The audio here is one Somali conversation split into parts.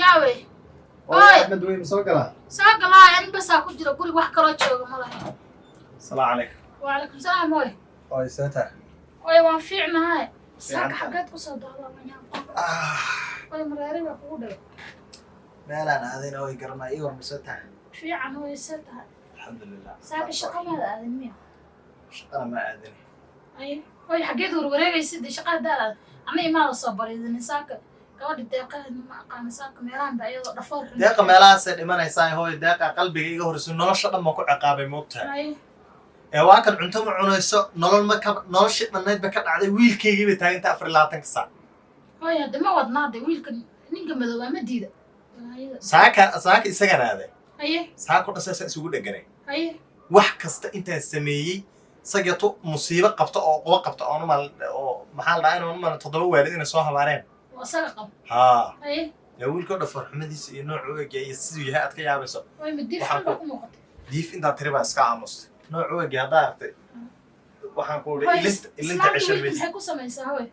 Yaawe. Oy. Oy. Axmed wey ma soo galaa? Soo galaa, ani basaa ku jira guriga, wax kaloo jooga ma lahayn. Asalaamu calaykum. Wacalaykum salaam, oy. Oy, see tahay? Oy, waan fiicnahay. Saaka Fiican tahay. Xaggeed kusoo daadaa? Oy, mareeri baa kugu dhigay. Meelaan aadayna oy garanaa. Ii war, ma see tahay? Fiican oy, see tahay? Alxamdulilah. Saaka shaqa maada aadin miya? Shaqana ma aadin. Ay oy, xaggeed warwareegaysa dee? Shaqa haddaa aad ana imaada soo bariidinin saaka gabadha deeqaheedna ma aqaana saaka meelahan ba iyadoo dhafoor xun. Deeqa meelahaasay dhimanaysaa hooy. Deeqa qalbiga iga horeyso, nolosha dhan baan ku ciqaabay, moogtahay? Ay. Ee waa kan cunto ma cunayso, nolol ma ka noloshii dhannayd ba ka dhacday, wiilkaygii bay taagantahay 24-ka saac. Hooy, hadda ma wadnaa de wiilka ninka madoobaa ma diida. Ayada. Saaka saaka isagana aaday. Haye. Saako dhan saasa isugu dheganay. Haye. Wax kasta intaan sameeyey sageeto musiibo qabta oo qubo qabta oon umal oo maxaa la dhahaa inaan umalin toddoba waalid inay soo habaareen. Waa isaga qab. Haa. Haye. Yaa wiilkoo dhan farxumadiisa iyo noocu u egyahay iyo siduu yahay aad ka yaabayso. Way ma diif Waxaan xun baa ku muuqata. Diif intaa tiri baa iska aamustay. Noocu u egyahay haddaa aragtay, waxaan ku Hooy, uri ilinta islaanta ceshan wiilka maysa. Maxay ku samaysaa hooy?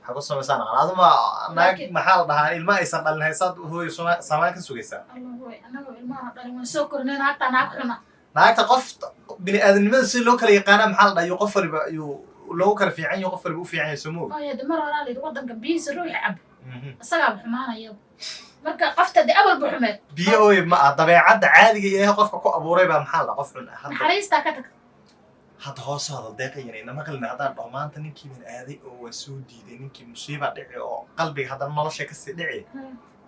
Maxaa ku samaysaa naqan aduma naag? Laakiin- Maxaa la dhahaa, ilma aysan dhalin haysaad hooyo saamaan ka sugaysaa. Allah hooy, annaga ilmaha dhalin waan soo kornay, naagtaa naag xuna. Naagta qof bini aadamnimada si loo kala yaqaana maxaa la dhahaa, yuu qof waliba yuu loogu kala fiican yahay, qof waliba u fiican yahay, soo ma ogi? Hooy, hadda mar horaa la yidhi waddanka biyihiisa ruuxi cab isagaaba xumaanaya, marka qofta de awalba xumeed. Biyo hooy ma ah, dabeecadda caadiga ilaahay qofka ku abuuray baa maxaa la dhahaa qof xun ah hadda. Naxariistaa ka tagta. Hadda hoos hadal deeqayana ina maqlina. Haddaan dhaho maanta ninkii baan aaday oo waa soo diiday ninkii, musiiba dhici oo qalbiga haddana nolosha kasii dhici.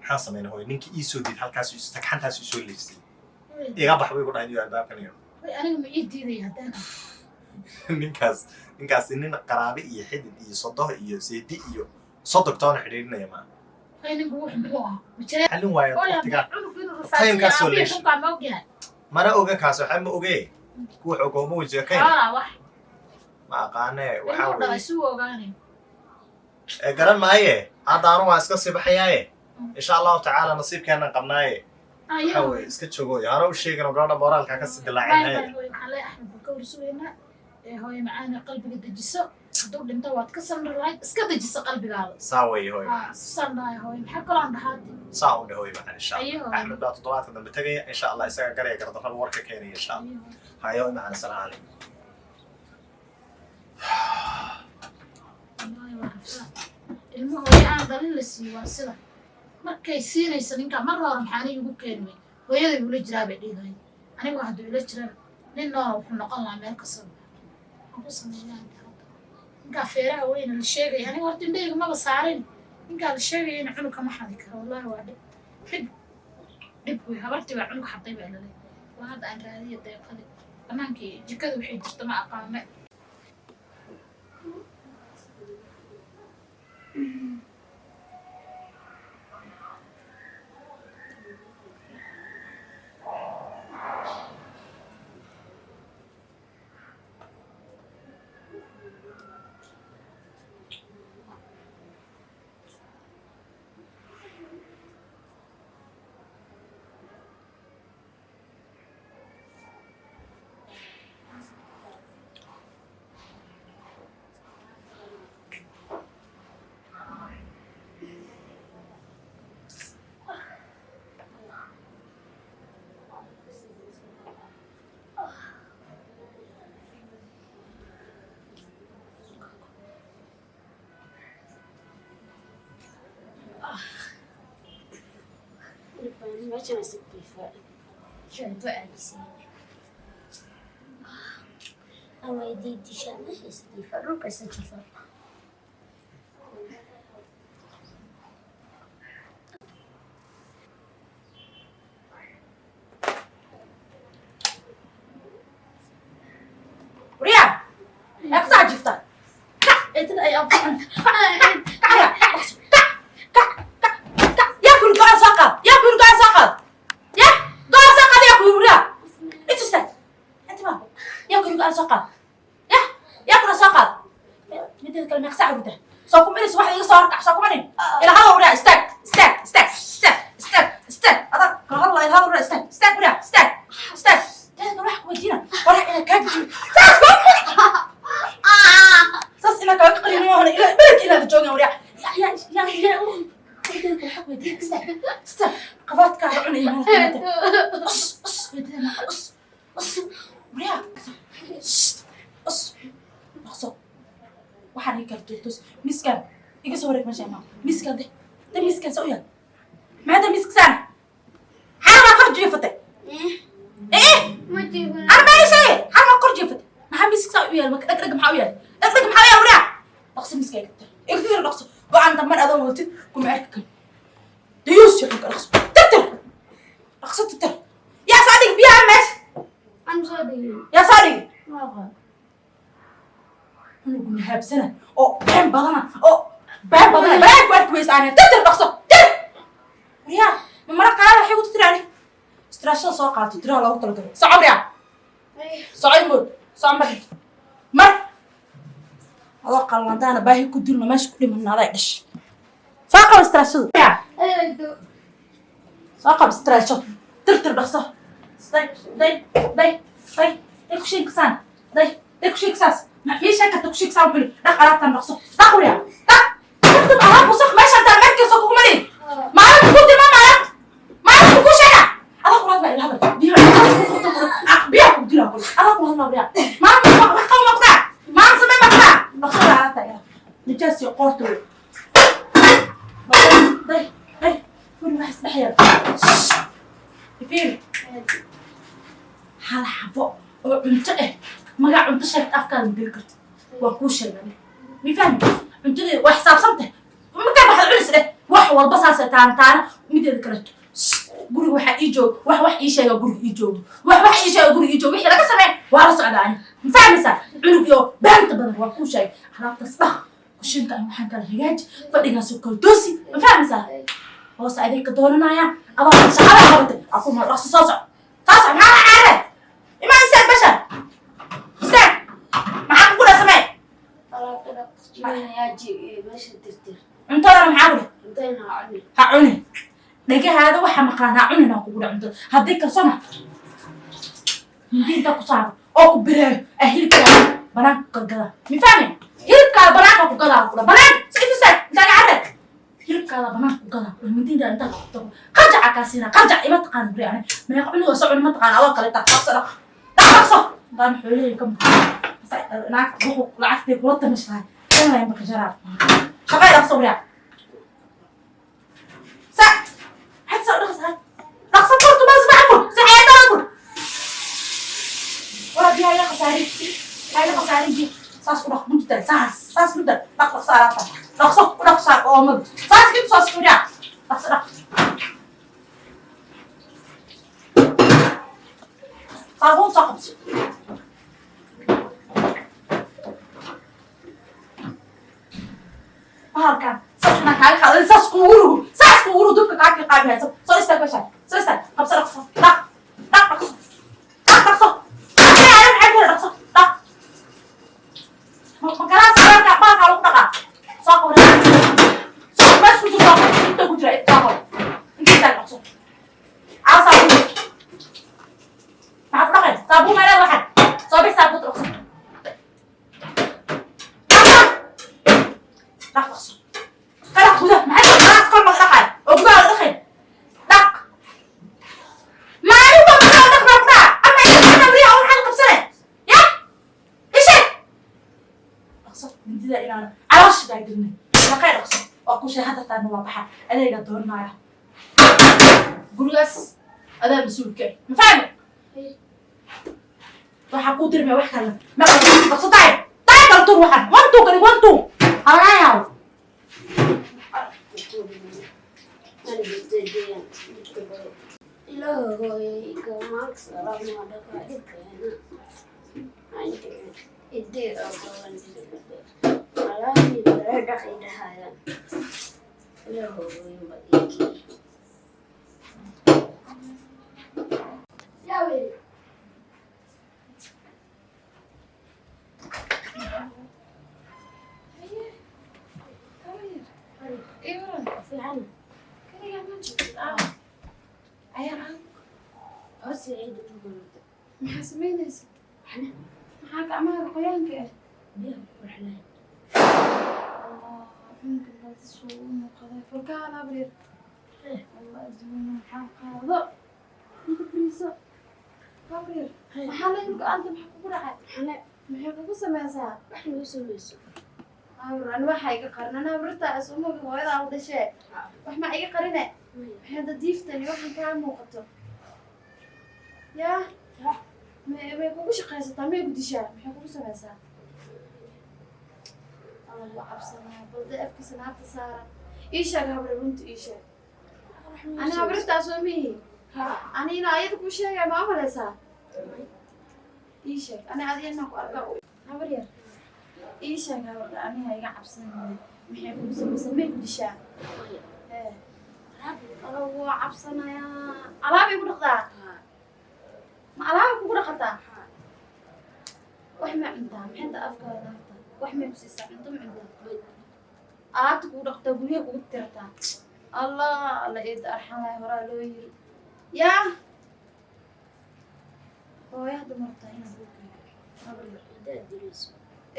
Maxaan sameynaa hooy? Ninkii ii soo diiday halkaas sagxantaas ii soo leefsay, iga bax bay ku dhahay iyo albaabkan iyo. Hooy, aniga ma ii diidaya haddaan ah? Ninkaas nin qaraabe iyo xidid iyo sodoh iyo seedi iyo sodog toona xidhiidhinaya maa. Hooy, ninku wuxu muxuu ahaa ma jireen? Xallin waayo Hooy, waqtigaa. hadda cunug inuu Time-kaas soo rafaadsan yahay leeshay. xunkaa ma ogyahay? Mana oga kaas, waxaa ma oge kuwa xogooma wajiga kayn. Xoolaa wax. Ma aqaane waxaa Ilmuhu dhalay weeye. suu ogaanay. Ee, garan maaye, hadda anu waa iska sii baxayaaye, insha Allahu tacaala nasiibkeenan qabnaaye. Waxaa weeye iska joogo hore u sheegin oo gabadha moraalka ka sii dilaacin haye. Waxaan leeyahay Axmed baan ka warsugaynaa. Ee hooyo macaane, qalbiga dejiso. Hadduu dhinto waad ka samri lahayd, iska dejiso qalbigaada. Saa weeye hooyo. Haa, saan dhahay hooyo, maxaa kaloo aan dhahaati? Saa u dheh hooyo macaan, insha Ayo. Allah Axmed baa toddobaadka dambe tegaya, insha Allah isaga garaya gardarraba warka keenaya, insha Allah. Hayo hooyo macaan, assalaamu calaykum. Wallaahi waa rafaa. Ilmo hooyo aan dhalin la siiyo waa sida markay siinayso ninka mar hore maxaana igu keeni wey, hooyaday ula jiraa bay dhihi lahayd. Anigu hadduu ila jirana nin noola wuxuu noqon lahaa meel kasoo waxaan ku sameynaa hadda. Ninkaa feeraha weyna la sheegaya, aniga horta indhahayga maba saarin ninkaa la sheegaya in cunug kama xadi karo. Wallaahi waa dhib, dhib, dhib wey. Habartii baa cunug xaday baa laleeyahay. Waa hadda aan raadiya deeqadii banaankii jikada waxay jirta ma aqaane. Meeshan is jiifa shanto aadisan ama diidisha meesha is jiifa, dhulka isa jiifa. Waryaa, yaa ka soo jiifta? Kac, eedada ay anfacan. Kac, kac, kac, kac, kac, kac, kac. Yaa kuri go'aan soo qaad. Yaa kuri go'aan soo qaad. Yaa go'aan soo qaad yaa kuri waryaa. Inta istaag. Inta ma. Yaa kuri go'aan soo qaad. Yaa, yaa kuri soo qaad. Mideeda kale meeqa saac hurdaa? Soo kuma ilis wax iga soo horkac, soo kuma nin. Ila hadal waryaa, istaag, istaag, istaag, istaag, istaag, istaag. Adag kala hadal ila hadal waryaa, istaag, istaag waryaa, istaag, istaag. Teeda kale wax ku weydiina. Waraa inaad kaa jiyo. Saas ku saas inaa kaaga qalin maahan, ilaa beledka inaada joogan waryaa. Yaa yaa yaa yaa. Maxaa ku weydiiyey? Istaag, istaag. Qabaadkaaga cunaya meel kale. Us, us, eedada maqal, us, us. Waryaa. Shh, us. Dhaqso. Waxaan ii kala tuurtus. Miiskaan iga soo wareeg meesha imaa. Miiskaan de. De miiskaan sa u yaal. Maxaa de miiska saana? Xaal baa kor jiifatay. Eh, Ma jiifin. أنا ما شيء حال ما كور جيفت ما حمس سا ويا ما دق دق maxaa u yaal dhag dhag maxaa u yaal waraa dhaqso miska iga tir iga tir dhaqso go'aan damar adoo wadatid kuma arki karo dayuus ya xunka dhaqso tirtir dhaqso tirtir yaa soo dhig biyaha meesha. Aan soo dhigin. Yaa soo dhig. Ma aqaan. Cunugu nahaabsana oo been badana oo been badana been ku arki weysa aanay tirtir dhaqso tir waryaa ma mara qaada waxay ku tirtiraani istiraashada soo qaato tiraa loogu talagalay soco waryaa. Soco mood soco mar mar adoo qallantaana baahi ku dilno meesha ku dhimanna aday dhash soo qabo istiraashada. Eedo. Soo qabo istiraasho tirtir dhaqso day day day day day ku sheegsaan day day ku sheegsaas ma meesha ka ku sheegsaan buli dhaq alaabtan dhaqso dhaq waryaa dhaq tirtir alaab wasakh meesha intaan markayso kugu malin maalin ku tilmaama alaabta maalin ku sheega adaa kula hadlaa ila hadal biyaha biyaha ku dilaa kule adaa kula hadlaa waryaa maalin wax qabo ma kudaa maalin samee ma kudaa dhaqso alaabta ila nijaas iyo qoorta wey day day guri wax isdhex yaal fiiri hal xabo oo cunto ah magac cunto sheegta afkaada ma geli karto waa kuu sheegan mi fahmi cuntadeeda waa xisaabsan tahay markaa waxaad culis dheh wax walba saasay taana taana mideeda kaleto guriga waxaa ii jooga wax wax ii sheega guriga ii joogo wax wax ii sheega guriga ii joogo wixii laga sameey waa la socdaa ani ma fahmaysaa cunug iyo beenta badan waa kuu sheegay alaabtaas dhaq kushinka an waxaan kala hagaaji fadhigaasoo kala toosi ma fahmaysaa hoose adeeg ka doonanaya adoo shaqada qabatay akuma dhaqso soo soc soo soc maxaa la caare imaa istaag basha istaag maxaa kugu dha samee. Alaabta dhaq. Jikada meesha tirtir. Cuntadana maxaa ku dheh? Cuntadana ha cuni. Ha cunin dhagahaada waxa maqlaan ha cunin aan kugu dha cuntada haddii kalsona mindiinta ku saaro oo ku bireeyo ah hilibkaada banaanka ku gadaa mi fahmi hilibkaada banaanka ku gadaa ku dha banaanka si istaag intaaga carre hilibkaada banaanka ku gadaa oo mindiinta intaa ku qabto qajaca kaa siina qajac ima taqaan buri ani meeqa cunuga soo cuni ma taqaan adoo kale taa dhaqso dhaq dhaq dhaqso intaan xoolihii ka muqan naagta wuxuu lacagtay kula tamishahay kan lahayn baka jaraab shaqay dhaqso buriya sa حتى رقص رقص فرت بس بعفر سحيت أقول ولا بيها يا خساري هاي خساري بي ساس ورق مدة ساس ساس مدة رقص رقص رقص رقص أو ساس كم ساس كوريا رقص رقص صابون صاحب bahalkan saas inaan kaaga qaado saas kuugu rugo saas kuugu rugo dubka kaaga qaabi hayso soo istaag meesha soo istaag qabso dhaqso dhaq dhaq dhaqso dhaq dhaqso dhaq maxay ku dhaqso dhaq ma kalaas bahalka bahalka lagu dhaqaa soo qabo soo meesha ku jiro soo qabo inta ku jira inta soo qabo inta istaag dhaqso caaw saabuun maxaa ku dhaqay saabuun meelaha waxan soo bix saabuun dhaqso dhaq dhaqso dhaq gudaha maxay kalaas kor ma dhaqay oo gudaha la dhaqay dhaq maalin walba maxaa la dhaqmaa ku dhaca ama inta wariyaha waxaad qabsane ya ishe dhaqso mindida inaan caloosha daa gelinay dhaqay dhaqso waa ku sheeg hadda taana waa baxa adeega doonaya gurigaas adaa mas-uulka ah ma fahmi waxaa kuu dirmaya wax kale ma dhaqso taay taay kala tur waxaan one two kali one two halagaa yaabo. Maxaa samaynaysa maxaa gacmaha qoyaanka ah? Cunuga baadisuu u muuqaday falkaha laabreer. Allah adduunya maxaa qaado inta fariiso Gabriel, maxaa la yiri go'aanta maxaa kugu dhacay? Maxay kugu sameysaa? Wax nagu samayso. Awr, ani waxaa iga qarin anaa bartaa isumaga hooyadaa u dhashee wax maa iga qarine? Maxay hadda diiftani waxaan kaa muuqato yaa may kugu shaqaysataa, may ku dishaa, maxay kugu sameysaa? Alla waa cabsanaa balde afkiisa naabta saaran. Ii sheeg habre, runta ii sheeg. Ani habrirtaa soo mihi ani inaa ayada kuu sheegaya ma umaleysaa? Ii sheeg ani adiga inaan ku arkaa habar yar. Ii sheeg habar, aniga iga cabsanaya, maxay kugu samaysaa? May ku dishaa? Ee alla waa cabsanayaa. Alaabay ku dhaqdaa? Ma alaabay kugu dhaqataa? Wax ma cuntaa? Maxay ta afkaada naafta? Wax may ku siisaa? Cunto ma cuntaa? Alaabta kugu dhaqtaa, guryaha kugu tirataa. Allah alla eeda arxan lahay horaa loo yiri yaa hooyo hadda ma rabtaa inaan kuu keeno habar yar?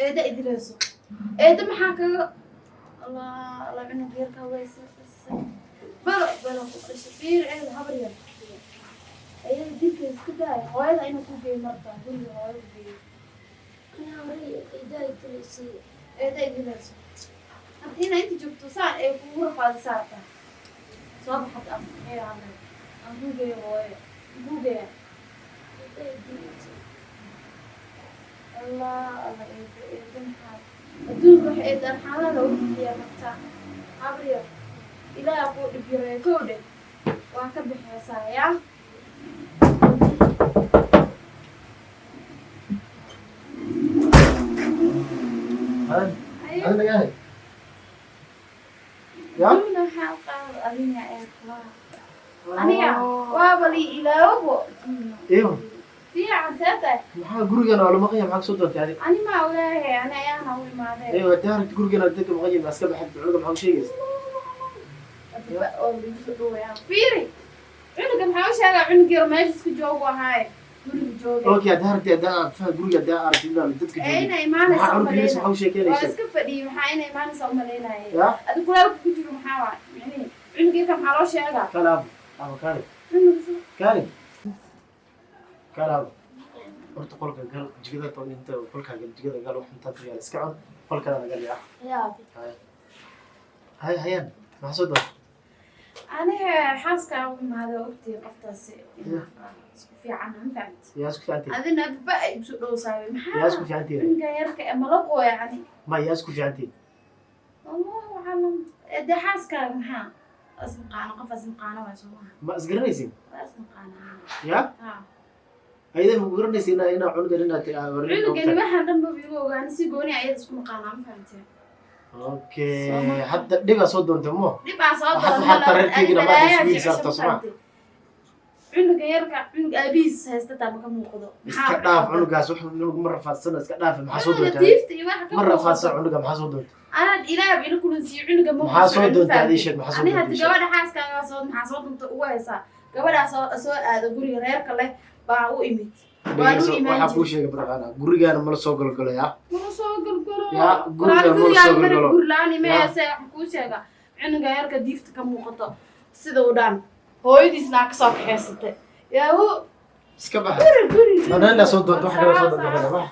Eeda idilayso, eeda maxaa kaga? Allah allah, cunug yarka waysa balo balo ku dhashay. Fiir eeda habar yar, ayada dilka iska daaya. Hooyada inuu ku geeyo martaa guriga hooyada geeyo. Eeda idilayso hadda inaa inta joogto saan ay kugu rafaadisaa rabtaa. Soo baxad am maxay hadlay aan kuu geeyo hooyo kuu geeya. Allah allah, eeda eeda maxaa adduunka wax eeda arxaanaha loogu bixiyaa martaa habar yar. Ilaaha kuu dhib yareeyo kow dheh, waa ka bixiysaa yaa. Adiga ya. Adduuna waxaa u qaado adiga ee kulaha aniga waaba lii ilaawabo. Iyo fiican see tahay? Maxaa gurigan waa la maqan yahay? Maxaa kusoo doontay adiga? Ani maa ogaahe, ani ayaana u imaadeen. Eyo haddii aragti gurigan dadka maqan yahay, iska baxad cunuga maxaa u sheegaysa? Oo lagu soo dhawayaa fiiri cunuga maxaa u sheegaa? Cunug yar meesha iska joogu ahaaye guriga jooga. Okay, haddii aragti haddii aad faha guriga haddii aragti inaan dadka Ee joogin inay imaanaysa maxaa cunuga yariis umaleynaya maxaa u waa sheekeynaysa? Iska fadhiyey, maxaa inay imaanaysa umaleynaya? Ya. Adi kulaalka ku jiro maxaa waay micnihi cunug yarka maxaa loo sheegaa? Kaale aabo, aabo kaale. Cunuga Kaale, kaale aabo, horta qolka gal, jikada to inta qolka gal, jikada gal, wax intaad yaal iska cun, qolkaadana gal yaa. Hay hay hayaan, maxaa soo doontay? Aniga xaaskaa u imaada ogtii qoftaasi isku fiican ma fahamti? Yaa isku fiicantihin? Adina ba ay isu dhowsaabay. Yaa isku Maxaa fiicantihin? ninkan yarka ee malaqoo yani. Ma yaa isku fiicantihin? Allahu aclam, dee xaaskaaga maxaa isnaqaano, qof isnaqaano waay soo maha? Ma isgaranaysin? Waa isnaqaana. Ya. Ha. Ayada ma garanaysa inaa inaa cunugan inaad Cunugani waxaan dhan baba igu ogaani si gooni ayada isku naqaanaa ma fahamtee? Okay, hadda dhibaa soo doontay mo? Dhib aan soo Hadda xataa reerkeygina ma aad isku saarto, soo ma? Cunuga yarka cunug aabihiis haysta taa maka muuqdo. Iska dhaaf cunugaas, wax cunug ma rafaadsano, iska dhaaf. Maxaa soo Cunuga doontay? Diifta iyo waxa ka Ma rafaadsan muuqato. Cunuga maxaa soo doontay? Anaa ilaah ila kulansiiyo cunuga ma Maxaa soo muuqdo, doontay? fahamtay? Adii sheeg, maxaa soo Ani doontay? hadda Sheeg. Gabadha xaaskaaga soo maxaa soo dunta ugu haysaa? Gabadhaa soo soo aado guriga reerka leh baa u imid waan u Dhegeyso, imaan waxaa kuu jiray. sheegay mataqaanaa gurigaana mala soo golgolaya. Mala soo golgolo. Yaa, guriga mala soo golgolo. Gurlaani Yaa. meese waxaan kuu sheegaa cunuga yarka diifta ka muuqato sida u dhaan hooyadiisna ka soo kaxaysatay yaahu. Iska baxa. Guri guri. Banaanaa soo doonta, wax kale soo doonta bax.